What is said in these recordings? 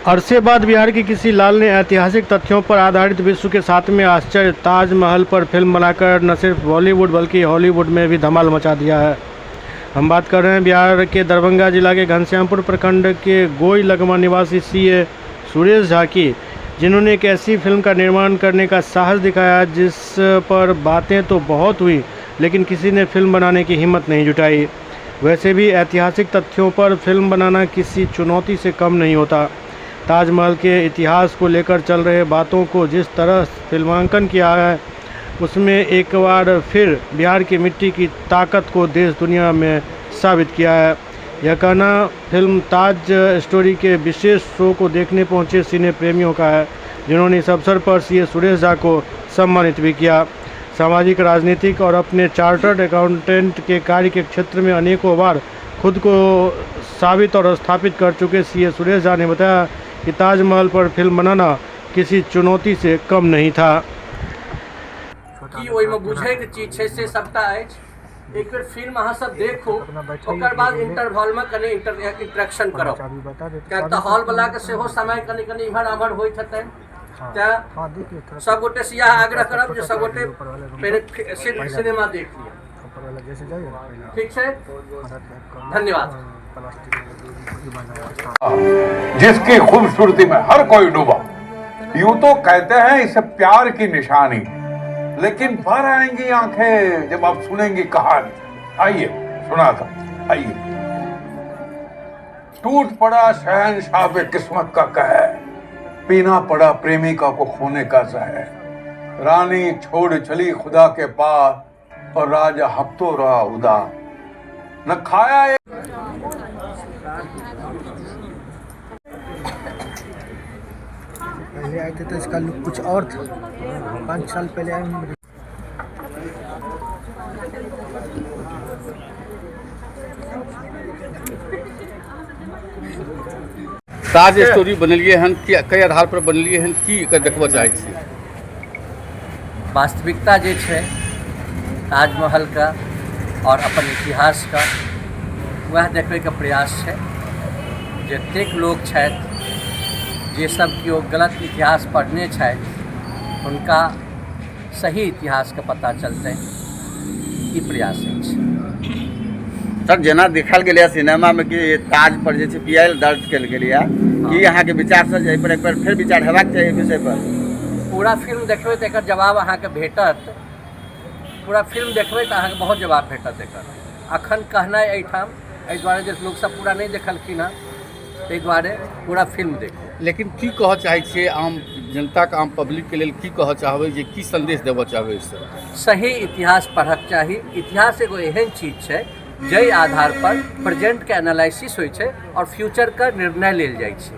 अरसे बाद बिहार के किसी लाल ने ऐतिहासिक तथ्यों पर आधारित विश्व के सातवें आश्चर्य ताजमहल पर फिल्म बनाकर न सिर्फ बॉलीवुड बल्कि हॉलीवुड में भी धमाल मचा दिया है। हम बात कर रहे हैं बिहार के दरभंगा जिला के घनश्यामपुर प्रखंड के गोई लगमा निवासी सीए सुरेश झा की, जिन्होंने एक ऐसी फिल्म का निर्माण करने का साहस दिखाया जिस पर बातें तो बहुत हुई, लेकिन किसी ने फिल्म बनाने की हिम्मत नहीं जुटाई। वैसे भी ऐतिहासिक तथ्यों पर फिल्म बनाना किसी चुनौती से कम नहीं होता। ताजमहल के इतिहास को लेकर चल रहे बातों को जिस तरह फिल्मांकन किया है, उसमें एक बार फिर बिहार की मिट्टी की ताकत को देश दुनिया में साबित किया है। यह कहना फिल्म ताज स्टोरी के विशेष शो को देखने पहुंचे सिने प्रेमियों का है, जिन्होंने इस अवसर पर सीए सुरेश झा को सम्मानित भी किया। सामाजिक, राजनीतिक और अपने चार्टर्ड अकाउंटेंट के कार्य के क्षेत्र में अनेकों बार खुद को साबित और स्थापित कर चुके सीए सुरेश झा ने बताया कि ताजमहल पर फिल्म बनाना किसी चुनौती से कम नहीं था। की ओहिमे बुझैके चीज छै से सबटा अछि। एक बेर फिल्म अहाँ सब देखू, ओकर बाद इंटरवलमे कनि इंटरेक्शन करब, किएक तऽ हॉलवलाके सेहो समय कनि कनि इम्हर आम्हर होइत हेतनि। तेँ सब गोटेसँ इएह आग्रह करब जे सब गोटे पहिने सिनेमा देख लिअ। ठीक छै, धन्यवाद। जिसकी खूबसूरती में हर कोई डूबा, यूं तो कहते हैं इसे प्यार की निशानी, लेकिन भर आएंगी आंखें जब आप सुनेंगी कहानी। आइए सुनाता, आइए। टूट पड़ा शहनशाह पे किस्मत का कहर, पीना पड़ा प्रेमिका को खोने का जहर। रानी छोड़ चली खुदा के पास और राजा हफ्तों रहा उदास। न खाया एक पहले आए थे तो इसका लुक कुछ और था। 5 साल पहले आए हम। ताज स्टोरी बनेलियै हन, कि कई आधार पर बनेलियै हन, की एकर देखबऽ चाहै छियै? वास्तविकता जे छै ताजमहलके और अपन इतिहासके, वएह देखबैके प्रयास छै। जतेक लोक छथि जे सब केओ गलत इतिहास पढ़ने छथि, हुनका सही इतिहासके पता चलतनि, ई प्रयास अछि। सर, जेना देखायल गेलैए सिनेमामे कि ताज पर जे छै पी I L दर्ज कयल गेलैए, की अहाँके विचारसँ जे एहि पर एक बेर फेर विचार हेबाक चाही एहि विषय पर? पूरा फिल्म देखबै तऽ एकर जवाब अहाँके भेटत। पूरा फिल्म देखबै तऽ अहाँके बहुत जवाब भेटत एकर। अखन कहनाइ एहिठाम एहि दुआरे जे लोकसभ पूरा नहि देखलखिन हँ, ताहि दुआरे पूरा फिल्म देखू। लेकिन की कहऽ चाहै छियै आम जनताके, आम पब्लिकके लेल की कहऽ चाहबै, जे की संदेश देबऽ चाहबै एहिसँ? सही इतिहास पढ़क चाही। इतिहास एगो एहन चीज छै जाहि आधार पर प्रेजेंटके एनालिसिस होइ छै आओर फ्यूचरके निर्णय लेल जाइ छै।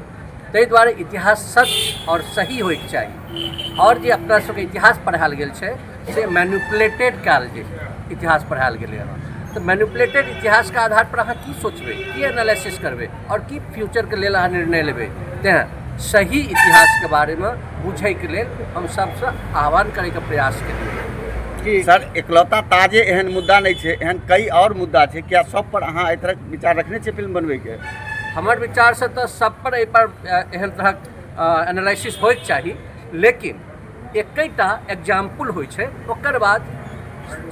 ताहि दुआरे इतिहास सच आओर सही होइके चाही। आओर जे अपना सबके इतिहास पढ़ायल गेल छै से मैनिपुलेटेड कयल जे इतिहास पढ़ायल गेलै हँ, तऽ मैनिपुलेटेड इतिहासके आधार पर अहाँ की सोचबै, की एनालिसिस करबै आओर की फ्यूचरके लेल अहाँ निर्णय लेबै? तेँ सही इतिहासके बारेमे बुझैके लेल हम सबसँ आह्वान करैके प्रयास केलियै। कि सर, एकलौता ताजे एहन मुद्दा नहि छै, एहन कई आओर मुद्दा छै, क्या सब पर अहाँ एहि तरहक विचार रखने छियै फिल्म बनबैके? हमर विचारसँ तऽ सब पर एहि पर एहन तरहक एनालिसिस होइके चाही, लेकिन एकैटा एग्जाम्पल होइ छै, ओकर बाद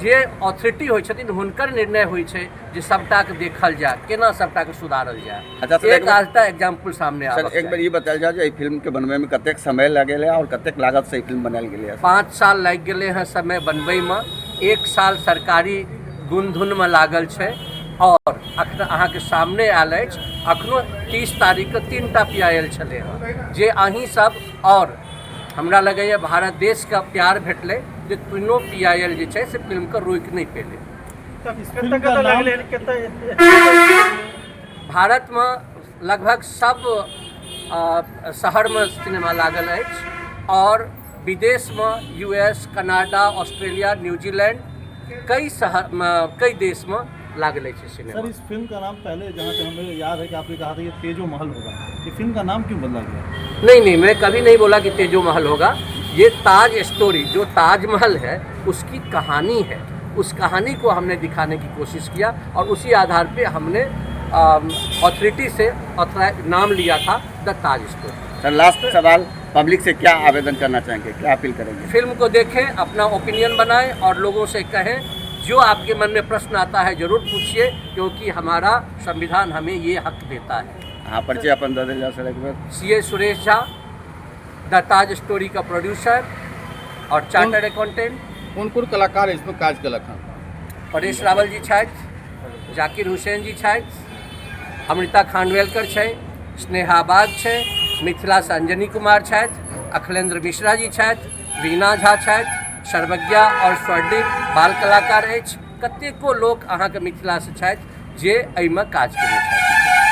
जे ऑथोरिटी होइ छथिन हुनकर निर्णय होइ छै जे सबटाके देखल जाय, केना सबटाके सुधारल जाय। अच्छा सर, एक एक बेर आधटा एग्जाम्पल सामने सर आबक एक बेर चाही। ई बतायल जाय जे एहि फिल्मके बनबैमे कतेक समय लगेलै आओर कतेक लागतसँ ई फिल्म बनायल गेलै? 5 साल लागि गेलै हँ समय बनबैमे, 1 साल सरकारी गुनधुनमे लागल छै आओर अखन अहाँके सामने आयल अछि। अखनो 30 तारीखके 3टा पी I L छलै हँ, जे अहीं सब आओर हमरा लगैए भारत देशके प्यार भेटलै जे तीनो पी I L जे छै से फिल्मके रोकि नहि पेलै। भारतमे लगभग सब शहरमे सिनेमा लागल अछि आओर विदेशमे U S, Canada, Australia, New Zealand, कई शहरमे, कई देशमे लागल अछि सिनेमा। सर, इस फिल्म का नाम पहले जहाँ तक हमें याद है कि आपने कहा था ये तेजो महल होगा, ये फिल्म का नाम क्यों बदला गया? नहीं नहीं, मैं कभी नहीं बोला कि तेजो महल होगा। ये ताज स्टोरी, जो ताजमहल है उसकी कहानी है, उस कहानी को हमने दिखाने की कोशिश किया और उसी आधार पे हमने अथॉरिटी से नाम लिया था the Taj story. Sir last सवाल, पब्लिक से क्या आवेदन करना चाहेंगे, क्या अपील करेंगे? फिल्म को देखें, अपना ओपिनियन बनाएं और लोगों से कहें, जो आपके मन में प्रश्न आता है जरूर पूछिए, क्योंकि हमारा संविधान हमें ये हक देता है। हाँ, परिचय अपन दे देल जाओ सर एक बार। CA Suresh Jha, the Taj story का प्रोड्यूसर और चार्टर्ड अकाउंटेंट। कोन कोन कलाकार इसमें काज केलक हन? परेश रावल जी छथि, जाकिर हुसैन जी छथि, अमृता खानवेलकर छै, स्नेहा बाग छै, मिथिला से अंजनी कुमार छथि, अखिलेंद्र मिश्रा जी छथि, वीणा झा छथि, सर्वज्ञा और स्वर्णिम बाल कलाकार अछि। कतेको लोक अहाँके मिथिलासँ छथि जे एहिमे काज केने छथि।